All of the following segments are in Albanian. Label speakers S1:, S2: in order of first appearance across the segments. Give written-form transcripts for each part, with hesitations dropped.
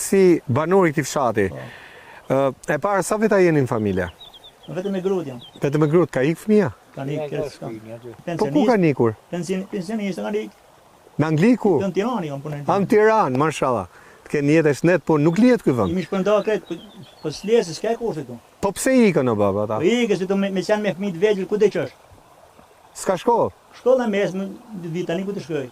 S1: si banor i këtij fshati. Po. E para sa veta jeni në familje?
S2: Vetëm me grut jam.
S1: Vetëm me grut, ka ik fëmija?
S2: Kanë ik kërë
S1: Po ku kanë ikur?
S2: Pensionist kanë ik.
S1: Në Angli ku?
S2: Në Tiranë jam
S1: punë. Në Tiranë, mashallah. Të kenë jetë e shëndet, po nuk lihet ky vend.
S2: Jemi shpërnda krejt, po, po s'lihet se s'ka kushte këtu.
S1: Po pse ikën o baba
S2: ata? Po ikën se me, me qenë me fëmijë të vegjël ku do çosh?
S1: S'ka shkollë.
S2: Shkolla e mesme, vit tani ku të shkoj.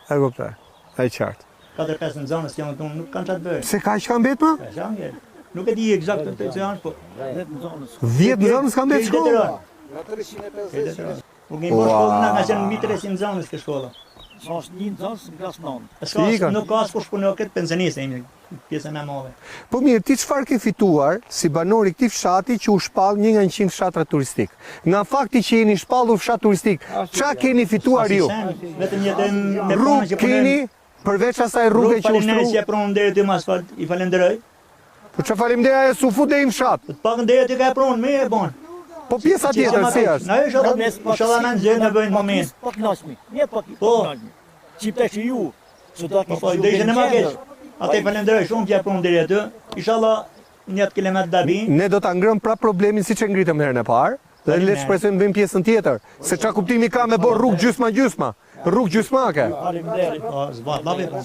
S1: E kuptoj. E qartë.
S2: 4-5 nxënës janë këtu, nuk kanë çfarë të
S1: bëjnë. Pse kaq ka mbet më?
S2: Kaq kanë mbet. Nuk e di eksakt të që janë, po.
S1: 10 nxënës. 10 nxënës kanë mbet shkollë.
S3: Nga 350.
S2: Kur kemi bërë shkollën, na ka qenë mbi 300 nxënës ke shkolla.
S3: Sa është një nxënës në klasë
S2: 9. S'ka, nuk ka askush punë, këtë pensionistë jemi, pjesa më e madhe.
S1: Po mirë, ti çfarë ke fituar si banor i këtij fshati që u shpall një nga 100 fshatra turistik? Nga fakti që jeni shpallur fshat turistik, ça keni fituar ju?
S2: Vetëm jetojmë
S1: me punën që punojmë. Keni përveç asaj rruge që u shtru?
S2: Rrugë që e prunë deri aty me asfalt, i falenderoj.
S1: Po ça faleminderit ajo s'u fut deri në fshat.
S2: Po të paktën deri aty ka e prunë, mirë e bon.
S1: Po pjesa tjetër si është?
S2: Na ishalla, ishalla na nxjerr na bëjnë më mirë.
S3: Po kënaqemi. Ne po
S2: po.
S3: kënaqemi. Çi të ju, se do
S2: të po, po, do ishte në më keq. Atë e falenderoj shumë që e prunë deri aty. Ishalla 10 km da
S1: bin. Ne do ta ngremë prapë problemin siç e ngritëm herën e parë dhe le të shpresojmë të bëjmë pjesën tjetër. Se ça kuptimi ka me bërë rrugë gjysma gjysma, rrugë gjysmake.
S2: Faleminderit. Po, zbat, lavi po.